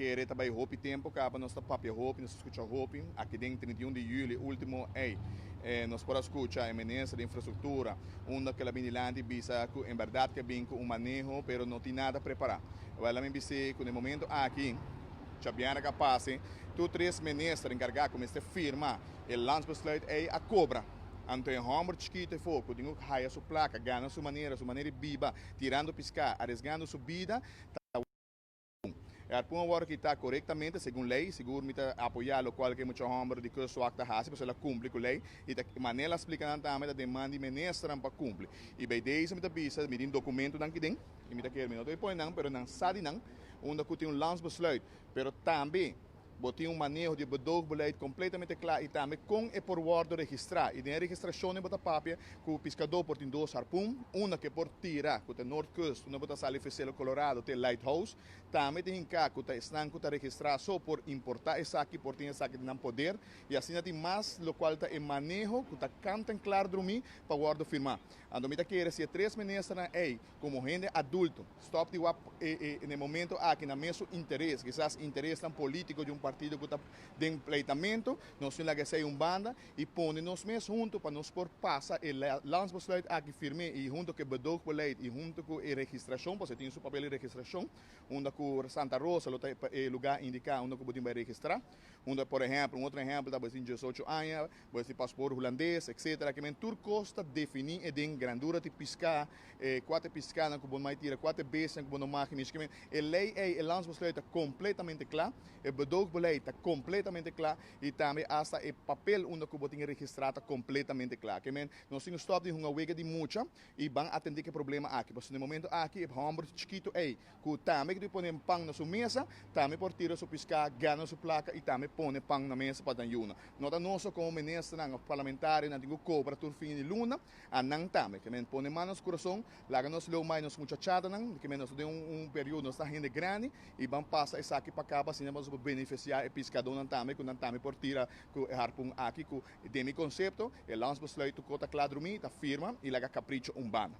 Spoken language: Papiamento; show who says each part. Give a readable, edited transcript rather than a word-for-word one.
Speaker 1: kere ta bay hopi tempo caba nos ta papia hopi, nos ta scucha hopi. Aki den 31 di juli ultimo ey nos por a scucha e minister di infrastructura unda cu el a bin dilanti bisa cu en berdad ke bin cu un maneho pero no tin nada prepara. Wel a mi bis'e cu na e momento aki djabièrnè ka pase tur tres minister encarga cu mester firma e landsbesluit ey a cobra. Anto e homber chikito efo cu tin cu haya su placa, gana su manera, su manera di biba, tirando pisca, aresgando su bida, ta bon. E arpun a wòrdu kitá korektamente segun lei. Sigur mi ta apoyá lokual ku e mucha hòmber di Kustwacht ta hasi pasobra el a kumpli ku lei i ta manera el a splika nan tambe ta deman di ministernan pa kumpli. I bei deze mi ta bisa mi tin dokumentonan ki den i mi ta kere mi no ta pone nan pero nan sa di nan unda ku tin un landsbesluit pero tambe bo tin un maneho di bedoogbeleid kompletamente kla i tambe kon e por wòrdu registrá. I den e registrashonnan bo ta papia ku piskadó por tin dos harpun, unda ku e por tira ku ta Noordkust, unda bo ta sali Fiselo Colorado te Lighthouse. Tambe ta hinká ku ta esnan ku ta registrá so por importá esaki, por tin esaki den nan poder. I asina tin mas lokual ta e maneho ku ta kant en klar drumí pa wòrdu firmá. Anto mi ta kere si e tres ministernan ei Komo hende adulto, stòp di wak e e na e momento aki nan mesun interes, kisas interesnan polítiko di un partido ku ta den pleitamentu, nos tin laga esei un banda i pone nos mes huntu pa nos por pasa e landsbesluit aki firm'é i huntu ku e bedoogbeleid i huntu ku e registrashon, pasobra e tin su papel di registrashon, unda ku Santa Rosa lo ta e lugá indiká unda ku bo tin bai registrá, unda por ehèmpel, un otro ehèmpel ta bo tin 18 aña, bo tin pasport hulandes, etcetera, ke men tur kos ta definí e den grandura di piská. E kuater piskanan ku bo mai tira, kuater bestianan ku bo no mag mishi. Kimen, e lei ei, e landsbesluit ta kompletamente kla, e bedoogbeleid ta kompletamente kla i tambe asta e papel unda ku bo tin registrá ta kompletamente kla. Kimen, nos tin ku stòp di hunga wega di mucha i ban atendé ku e problema aki. Pasobra na e momento aki e hòmber chikitu ei ku tambe ke pone pan na su mesa, tambe por tira su piská, gana su plaka i tambe pone pan na mesa pa nan yunan. No ta nos so komo ministernan òf parlamentarionan tin ku kobra tur fin di luna. A nan tambe. Ke men pone man na nos kurason, laga nos leu mai nos muchachadanan, ke men nos ta den un periodo, nos ta hende grandi, i ban pasa esaki pa kaba, asina nos por benefisiá e piskadónan tambe, ku nan tambe por tira ku e harpun aki, ku den mi konsepto, e landsbesluit ku ta kla drumí, ta firma i laga kapricho un banda.